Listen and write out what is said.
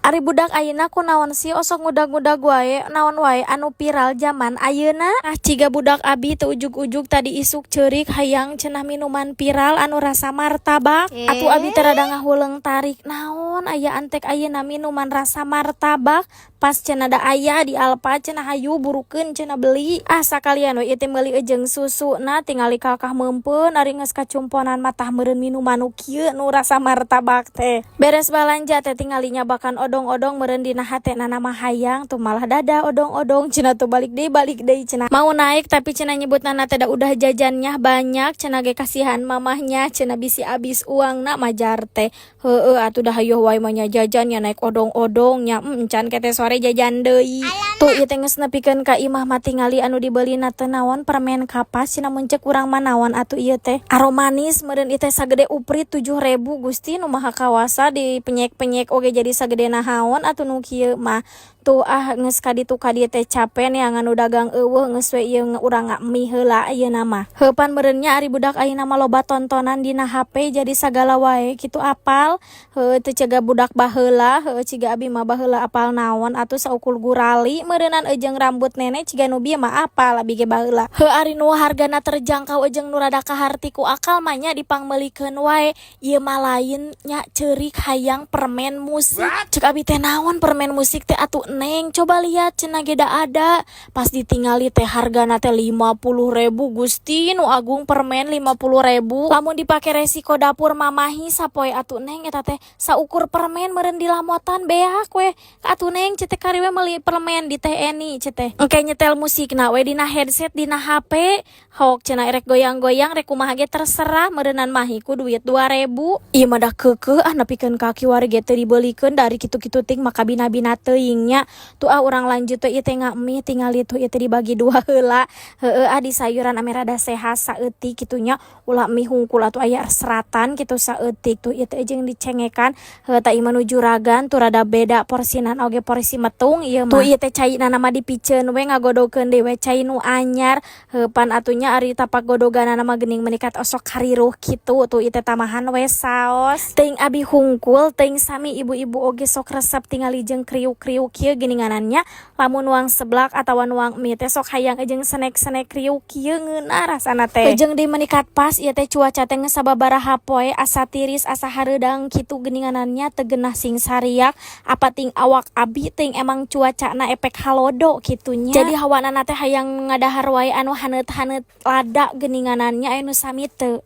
Ari budak ayeuna kunaon sih osok ngudag-ngudag wae naon wae anu viral zaman ayeuna? Ah, ciga budak abi teu ujug-ujug tadi isuk ceurik hayang cenah minuman viral anu rasa martabak. Atuh abi teh rada ngahuleung tarik, naon aya antek ayeuna minuman rasa martabak? Pas cenah da aya di Alfa cenah, hayu burukeun cenah beli. Ah, sakalian we ieu teh meuli jeung susuna, tingali kalkah meumpeun ari geus kacumponan matah meureun minuman nu kieu nu rasa martabak teh. Beres balanja teh tingali nyabakan odong-odong, meureun dina hatena mah hayang tuh, malah dada odong-odong cenah tuh, balik deui, balik deui cenah. Mau naik, tapi cenah nyebutna teh da udah jajannya banyak cenah ge, kasihan mamahnya cenah, bisi abis uangna majar teh. Heueuh atuh, dah hayoh wae mah nya jajan nya, naik odong-odong nya, encan ke teh sore jajan deui. Tuh ieu teh geus nepikeun ka imah mah tingali anu dibelina teh naon, permen kapas cenah. Mun ceuk urang mah naon atuh ieu teh, aromanis meureun ieu teh, sagede uprit 7.000. Gusti Nu Maha Kawasa, dipenyek-penyek oge jadi sagede nahaon atuh nu kieu mah. Tuh ah, geus ka ditu ka dieu teh cape neangan nu dagang euweuh, geus we ieu urang ngamie heula ayeuna mah. Heuh, pan meureun nya ari budak ayeuna mah loba tontonan dina HP, jadi sagala wae kitu apal. Heueuh, teu ciga budak baheula. Heueuh, ciga abi mah baheula apal naon atuh, saukur gurali meureunan jeung rambut nenek ciga nu bieu mah apal abi ge baheula. Heuh, ari nu hargana terjangkau jeung nu rada kaharti ku akal mah nya dipangmeulikeun wae. Ieu mah lain nya, ceurik hayang permen musik. Cek abi teh, naon permen musik teh atuh, Neng? Coba lihat cenah ge, da ada. Pas ditingali teh hargana teh 50.000. Gusti Nu Agung, permen 50.000. Lamun dipake resiko dapur mamahi sapoe atuh, Neng. Eta teh saukur permen meureun dilamotan beak we atuh, Neng. Cete kari we meuli permen di Teh Eni cete, engke nyetel musikna we dina headset dina HP. Hok cenah, erek goyang-goyang rek kumaha ge terserah meureunan, mahi ku duit 2000. Ieu mah da keukeuh ah, nepikeun ka kiwari ge teu dibeulikeun dari kitu-kitu ting maka bina-bina teuing nya. Tuh ah, urang lanjut teh ieu teh ngamie. Tingali tuh ieu teh dibagi dua heula. Heueuh ah, di sayuran ame rada sehat saeutik kitu nya, ulah mie hungkul atuh, aya seratan kitu saeutik. Tuh ieu teh jeung dicengekan. Heuh, tah ieu mah nu juragan tuh, rada beda porsinan oge, porsi metung ieu mah. Tuh ieu teh caina mah dipiceun we, ngagodogeun deui we cai nu anyar. Heuh, pan atuh nya ari tapak godoganana mah geuning menikat osok kariruh kitu. Tuh ieu teh tambahan we saos. Teuing abi hungkul, teuing sami ibu-ibu oge sok resep tingali jeung kriuk-kriuk kieu geuninganan nya. Lamun nuang seblak atawa nuang mie teh sok hayang jeung snack-snack kriuk kieu, ngeunah rasana teh. Jeung di menikat pas ieu teh cuaca teh geus sababaraha poe asa tiris, asa hareudang kitu geuninganan nya, teu geunah sing sariak. Apa ting awak abi, ting emang cuacana efek halodo kitu nya, jadi hawana teh hayang ngadahar wae anu haneut-haneut lada geuninganan nya. Aya nu sami teu?